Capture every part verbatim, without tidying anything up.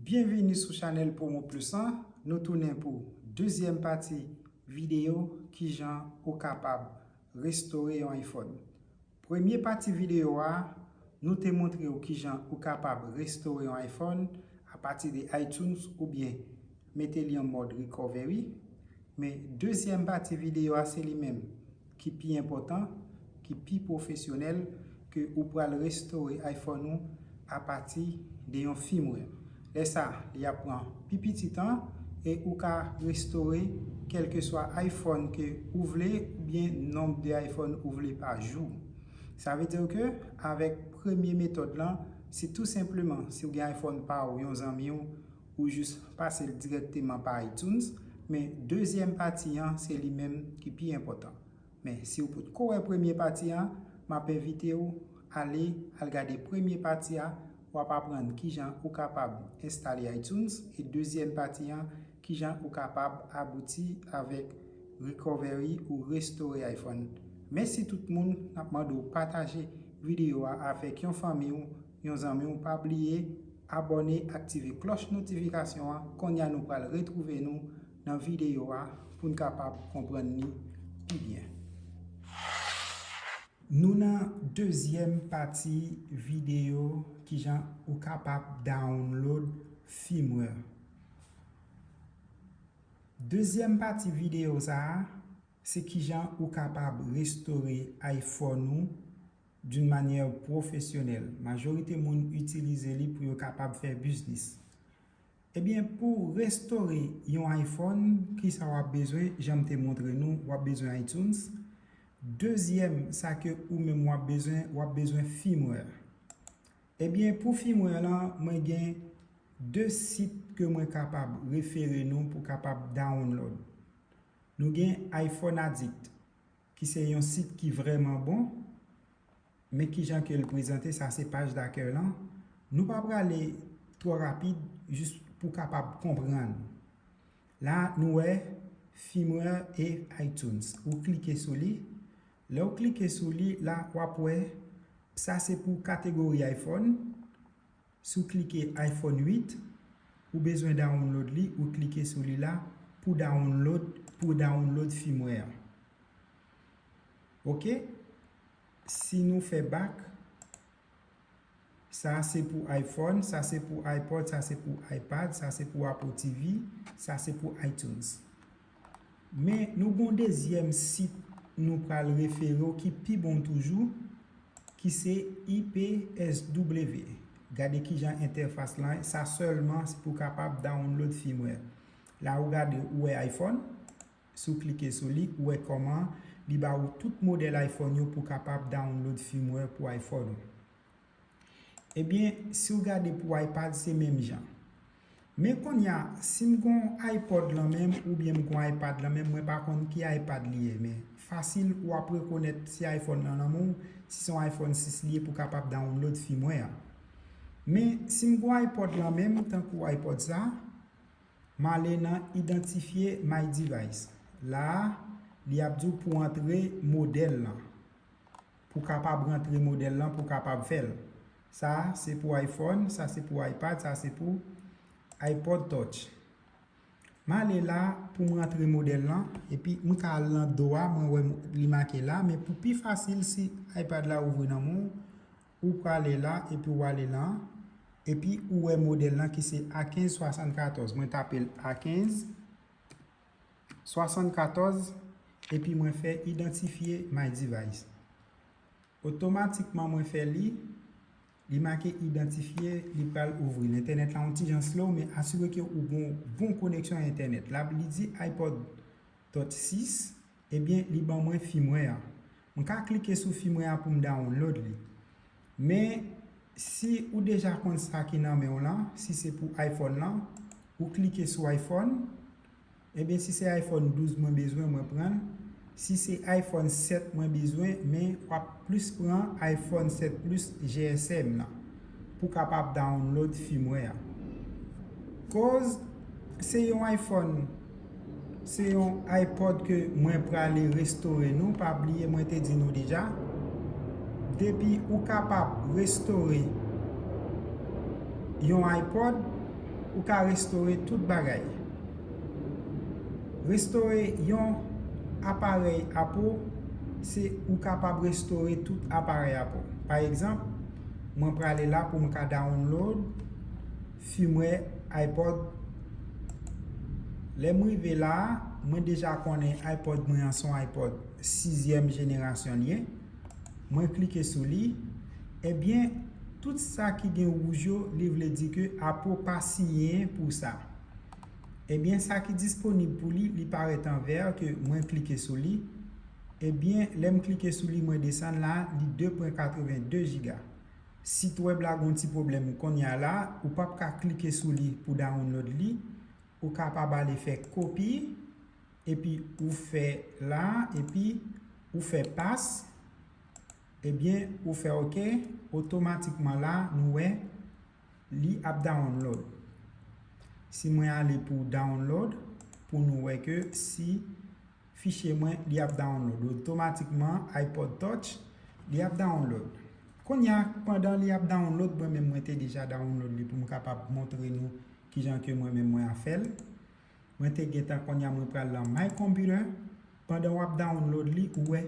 Byenvini sou chanèl Promo Plus lan. Nou tounen pou dezyèm pati videyo kijan ou kapab restore yon iPhone. Premye pati videyo a, nou te montre w kijan ou kapab restore yon iPhone apati de iTunes oubyen mete li an mòd recovery. Men dezyèm pati videyo a se li menm ki pi enpòtan, ki pi pwofesyonèl, ke ou pral restore iPhone ou apati de yon firmware. Lè sa, li ap pran pi piti tan e ou ka restore kèlkeswa iPhone ke ou vle oubyen nonb de iPhone ou vle pa jou. Sa vle di ke avèk premye metòd lan, se tou senpleman si w gen iPhone pa w, yon zanmi w, ou jis pase l dirèkteman pa iTunes, men dezyèm pati an se li menm ki pi enpòtan. Men si w potko wè premye pati an, m ap envite w ale al gade premye pati a, w ap aprann kijan ou kapab enstale iTunes, e dezyèm pati an, kijan ou kapab abouti avèk recovery ou restore iPhone. Mèsi tout moun, n ap mande w pataje videyo a avèk yon fanmi w, yon zanmi w, pa bliye abòne, aktive klòch notifikasyon an. Kounye a nou pral retwouve nou nan videyo a pou n kapab konprann li pi byen. Nou nan dezyèm pati videyo kijan ou kapab download firmware. Dezyèm pati videyo sa a, se kijan ou kapab restore iPhone ou d'une manière professionnelle. Majorite moun itilize li pou yo kapab fè biznis. Ebyen, pou restore yon iPhone, kisa w ap bezwen? Jan m te montre nou, w ap bezwen iTunes. Dezyèm, sa ke ou menm w ap bezwen, w ap bezwen firmware. Ebyen, pou firmware lan, mwen gen de sit ke mwen kapab refere nou pou kapab download. Nou gen iPhone Addict, ki se yon sit ki vrèman bon. Men kijan ke l prezante, sa se paj dakèy lan. Nou pa prale twò rapid, jis pou kapab konprann. La, nou wè firmware e iTunes. Ou klike sou li. Lè w klike sou li, la, w ap wè, sa se pou kategori iPhone. Si w klike iPhone uit, ou bezwen download li, ou klike sou li la pou download, pou download firmware. Ok? Si nou fè back, sa se pou iPhone, sa se pou iPod, sa se pou iPad, sa se pou Apple T V, sa se pou iTunes. Men nou gen yon dezyèm sit nou pral refere w ki pi bon toujou, ki se I P S W. Gade kijan entèfas lan, sa sèlman se pou kapab download firmware. La ou gade, ou wè iPhone, si w klike sou li, ou wè kòman li ba ou tout modèl iPhone yo pou kapab download firmware pou iPhone ou. Ebyen, si w gade pou iPad, se menm jan. Men kounye a, si m gon iPod lan menm, oubyen m gon iPad lan menm, mwen pa konn ki iPad li ye, men fasil w ap rekonèt si iPhone lan nan men w, si se yon iPhone sis li ye pou kapab download firmware a. Men si m gon iPod lan menm, tankou iPod sa, m ale nan Identify My Device. La a, li ap di w pou antre modèl lan. Pou kapab rantre modèl lan, pou kapab fè l. Sa se pou iPhone, sa se pou iPad, sa se pou iPod Touch. M ale la pou m rantre modèl lan, epi m ka al nan do a, mwen wè li make la, men pou pi fasil, si iPad la ouvri nan men w, ou prale la, epi w ale la, epi ou wè modèl lan ki se A kenz swasannkatòz. Mwen tape l A kenz swasannkatòz, epi mwen fè Identify My Device. Otomatikman mwen fè li, li make idantifye, li pral ouvri. Entènèt la yon ti jan slow, men asire ke ou gon bon koneksyon entènèt. La li di iPod Touch sis, ebyen li ban mwen firmware a. Mwen ka klike sou firmware a pou m download li. Men si ou deja konn sa ki nan men w lan, si se pou iPhone lan, ou klike sou iPhone, Ebyen, si se iPhone douz mwen bezwen, mwen pran l. Si se iPhone sèt mwen bezwen, men w ap plis pran iPhone sèt Plus G S M nan pou kapab download firmware a. Koz se yon iPhone, se yon iPod ke mwen prale restore nou, pa bliye mwen te di nou deja. Depi ou kapab restore yon iPod, Ou ka restore tout bagay. Restore yon aparèy Apple, se ou kapab restore tout aparèy Apple. Pa egzanp, mwen prale la pou m ka download firmware iPod. Lè m rive la, mwen deja konnen iPod mwen an se yon iPod sizyèm jenerasyon li ye. Mwen klike sou li. Ebyen, tout sa ki gen wouj yo, li vle di ke Apple pa siyen pou sa. Ebyen, sa ki disponib pou li, li parèt an vè ke mwen klike sou li. Ebyen, lè m klike sou li, mwen desann la, li de pwen katrevenn de jiga. Sit wèb la gon ti pwoblèm kounye a la, ou p ap ka klike sou li pou download li. Ou kapab ale fè kopi, epi ou fè la, epi ou fè paste, ebyen, ou fè oke, otomatikman la, nou wè li ap download. Si mwen ale pou download, pou nou wè ke si fichye mwen, li ap download. Otomatikman, iPod Touch, li ap download. Kounye a, pandan li ap download, mwen menm mwen te deja download li pou m kapab montre nou kijan ke mwen menm mwen ap fè l. Mwen te gentan, kounye a mwen pral nan My Computer. Pandan w ap download li, ou wè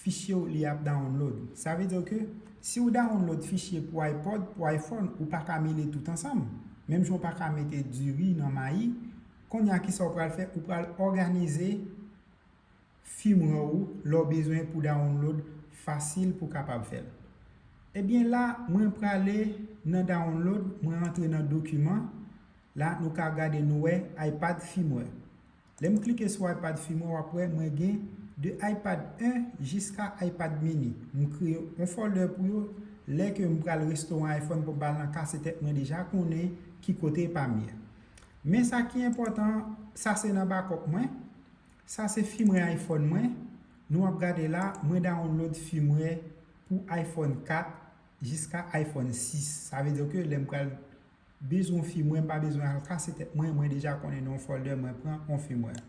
fichye w li ap download. Sa vle di ke si w download fichye pou iPod, pou iPhone, ou pa ka mele tout ansanm. Menm jan w pa ka mete diri nan mayi, kounye a kisa w pral fè? Ou pral òganize firmware ou lè w bezwen pou download fasil pou w kapab fè l. Ebyen la, mwen prale nan download, mwen antre nan dokiman. La, nou ka gade, nou wè iPad firmware. Lè m klike sou iPad firmware, w ap wè mwen gen de iPad en jiska iPad mini. M kreye yon folder pou yo. Lè ke m pral restore yon iPhone pou m ba l nan kase tèt, mwen deja konnen ki kote pa m ye. Men sa ki enpòtan, sa se nan backup mwen. Sa se firmware iPhone mwen. Nou ap gade la, mwen download firmware pou iPhone kat jiska iPhone sis. Sa vle di ke lè m pral bezwen yon firmware, m pa bezwen al kase tèt mwen, mwen deja konnen nan yon folder mwen pran yon firmware.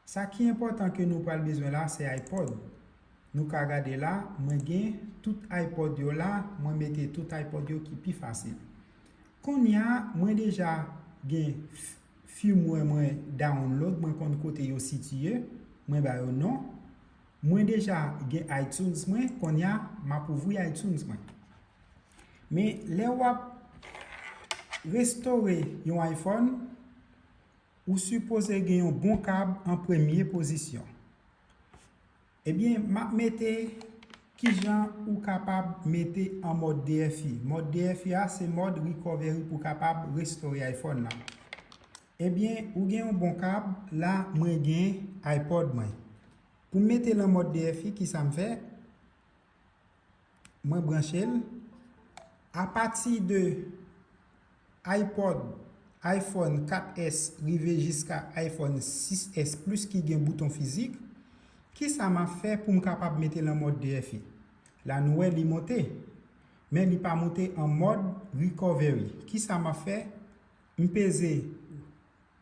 Sa ki enpòtan ke nou pral bezwen la, se iPod. Nou ka gade la, mwen gen tout iPod yo la, mwen mete tout iPod yo ki pi fasil. Kounye a, mwen deja gen f-, firmware mwen download, mwen konn kote yo sitiye, mwen ba yo non. Mwen deja gen iTunes mwen, kounye a, m ap ouvri iTunes mwen. Men, lè w ap restore yon iPhone, ou sipoze gen yon bon kab an premye pozisyon. Ebyen, m ap mete kijan ou kapab mete an mòd D F I. Mòd D F I a, se mòd recovery pou kapab restore iPhone nan. Ebyen, ou gen yon bon kab, la, mwen gen iPod mwen. Pou m mete l an mòd D F I, kisa m fè? Mwen branche l. Apati de iPod, iPhone kat S rive jiska iPhone sis S Plus ki gen bouton fizik, kisa m ap fè pou m kapab mete l an mòd D F I? La nou wè li monte, men li pa monte an mòd recovery. Kisa m ap fè? M peze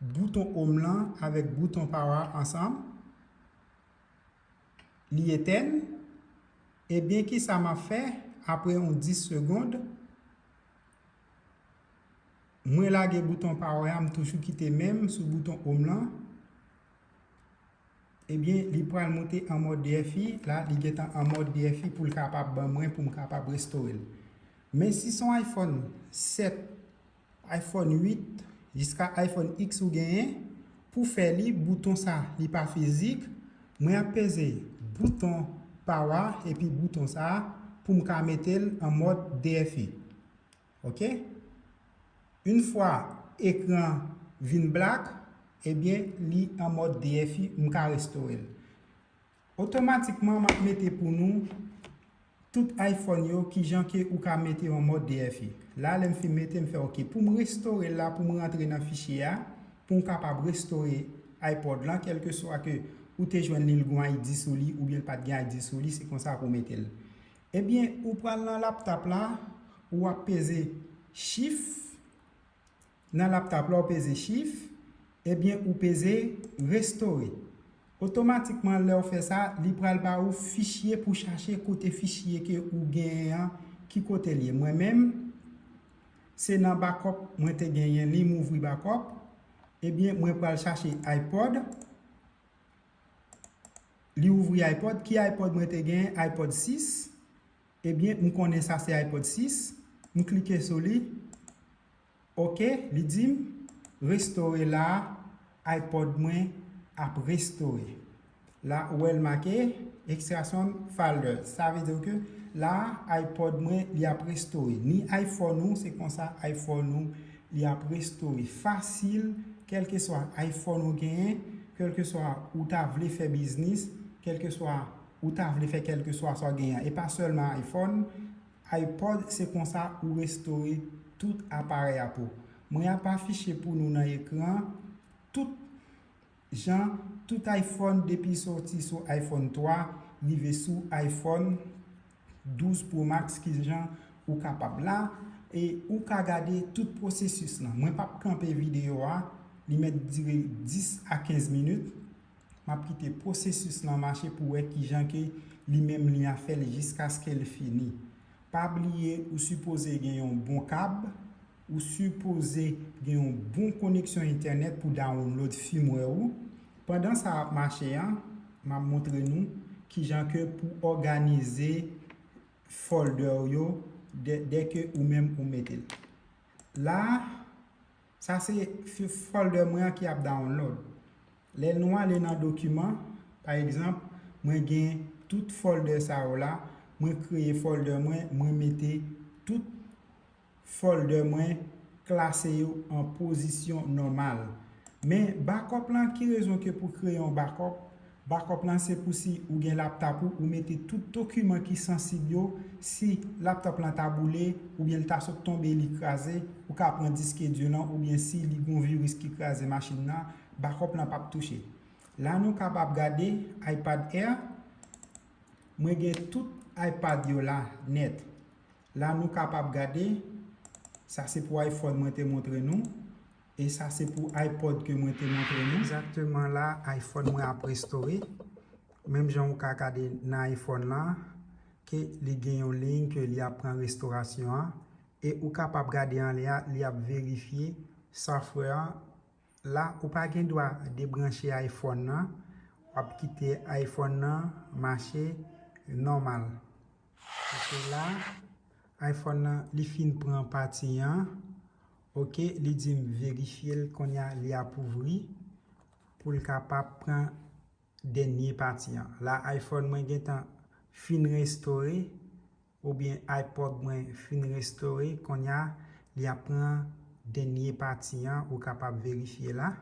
bouton home lan avèk bouton power ansanm. Li etèn. Ebyen, kisa m ap fè? Apre yon dis segonn, mwen lage bouton power a, m toujou kite men m sou bouton home lan. Ebyen, li pral monte an mòd D F I. La, li gentan an mòd D F I pou l kapab ban mwen, pou m kapab restore l. Men si se yon iPhone sèt, iPhone uit jiska iPhone X ou genyen, pou fè li, bouton sa, li pa fizik, mwen ap peze bouton power epi bouton sa pou m ka mete l an mòd D F I. Oke? Yon fwa ekran vin black, ebyen, li an mòd D F I, m ka restore l. Otomatikman, m ap mete pou nou tout iPhone yo, kijan ke ou ka mete yo an mòd D F I. La, lè m fin mete, m fè oke. Pou m restore l la, pou m rantre nan fichye a, pou m kapab restore iPod lan, kèlkeswa ke ou te jwenn li, l gon I D sou li, oubyen l pa t gen I D sou li, se konsa pou w mete l. Ebyen, ou pral nan laptop la, ou ap peze Shift. Nan laptop la, ou peze Shift, ebyen, ou peze Restore. Otomatikman, lè w fè sa, li pral ba ou fichye pou chache kote fichye ke ou genyen an, ki kote l ye. Mwen menm, Se nan backup mwen te genyen li, m ouvri backup. Ebyen, mwen pral chache iPod. Li ouvri iPod. Ki iPod mwen te genyen? iPod sis. Ebyen, m konnen sa se iPod sis. M klike sou li. Oke, li di m, restore la, iPod mwen ap restore. La, ou wè l make extraction folder. Sa vle di ke la, iPod mwen, li ap restore. Ni iPhone ou, se konsa iPhone ou, li ap restore. Fasil, kèlkeswa iPhone ou genyen, kèlkeswa ou ta vle fè biznis, kèlkeswa ou ta vle fè kèlkeswa sa w genyen. E pa sèlman iPhone, iPod, se konsa ou restore tout aparèy a pou. Mwen ap afiche pou nou nan ekran tout jan, tout iPhone depi soti sou iPhone twa rive sou iPhone douz Pro Max, ki jan ou kapab la, e ou ka gade tout pwosesis lan. Mwen p ap kanpe videyo a, li mèt dire dis a kenz minit. M ap kite pwosesis lan mache pou wè ki jan ke li menm li a fè l jiskaske l fini. Pa bliye ou sipoze gen yon bon kab, ou sipoze gen yon bon koneksyon entènèt pou download firmware ou. Pandan sa ap mache an, m ap montre nou ki jan ke pou òganize folder ou yo dè, dè ke ou menm ou mete l. La, sa se fi-, folder mwen an ki ap download. Lè nou ale nan dokiman, pa egzanp, mwen gen tout folder sa yo la, mwen kreye folder mwen, mwen mete tout folder mwen, klase yo an pozisyon nòmal. Men backup lan, ki rezon ke pou kreye yon backup? Backup lan se pou si ou gen laptop ou, ou mete tout dokiman ki sansib yo, si laptop lan ta boule, oubyen l ta sot tonbe, li kraze, ou ka pran disk di lan, oubyen si li gon viris ki kraze machin nan, backup lan p ap touche. La nou kapab gade iPad Air, mwen gen tout iPad yo la nèt. La nou kapab gade, sa se pou iPhone mwen te montre nou, e sa se pou iPod ke mwen te montre nou. Egzakteman la, iPhone mwen ap restore. Menm jan ou ka gade nan iPhone lan, ke li gen yon liy ke li ap pran restorasyon an, e ou kapab gade anlè a, li ap verifye software an. La, ou pa gen dwa debranche iPhone nan, w ap kite iPhone nan mache nòmal. Paske la, iPhone nan, li fin pran pati an. Oke, li di m verifye l, kounye a li ap ouvri pou l kapab pran dènye pati an. La, iPhone mwen gentan fin restore, oubyen iPod mwen fin restore, kounye a li ap pran dènye pati an, ou kapab verifye la.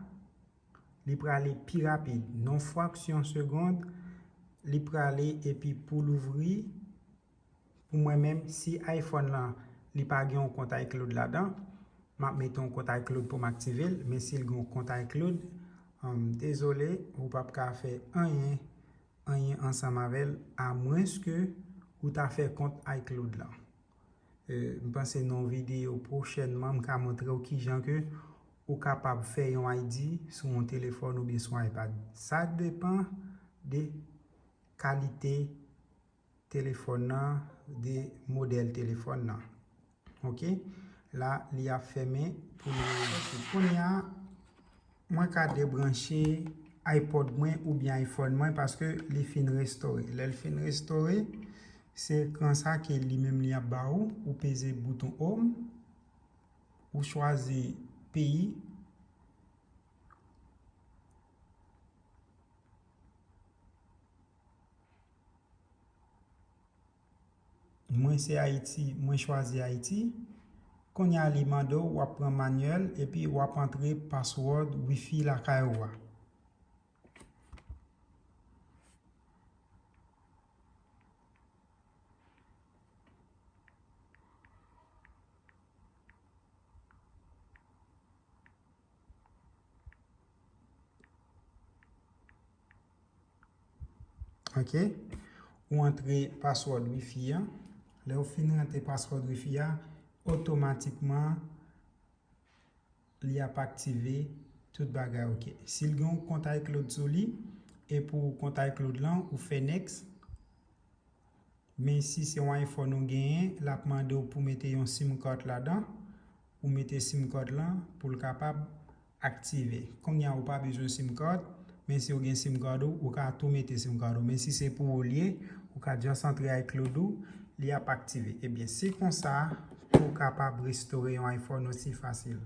Li prale pi rapid. Nan fraksyon segonn, li prale epi pou l ouvri, pou mwen menm, si iPhone lan, li pa gen yon kont iCloud ladan, m ap mete yon kont iCloud pou m aktive l, men si l gen yon kont iCloud, um, dezole, ou p ap ka fè anyen, anyen ansanm avè l, amwenske ou ta fè kont iCloud lan. E, m panse nan yon videyo pwochènman, m ka montre w kijan ke ou kapab fè yon I D sou yon telefòn oubyen sou yon iPad. Sa depann de kalite telefòn nan, de modèl telefòn nan. Oke? La, li ap fèmen pou nou. Kounye a, mwen ka debranche iPod mwen oubyen iPhone mwen paske li fin restore. Lè l fin restore, se ekran sa ke li menm li ap ba ou, ou peze bouton home, ou chwazi peyi. Mwen se Ayiti, mwen chwazi Ayiti. Kounye a li mande w, w ap pran manyèl epi w ap antre password wifi lakay ou a. Oke. Ou antre password wifi a. Lè w fin rantre password wifi a, otomatikman, li ap aktive tout bagay oke. Si l gen yon kont iCloud sou li, e pou kont iCloud lan, ou fè next. Men si se yon iPhone ou genyen, l ap mande w pou mete yon sim card ladan. Ou mete sim card lan pou l kapab aktive. Kounye a ou pa bezwen sim card, men si ou gen sim card ou, ou ka tou mete sim card ou. Men si se pou ou l ye, ou ka just antre iCloud ou, li ap aktive. Ebyen, se konsa pou w kapab restore yon iPhone osi fasil.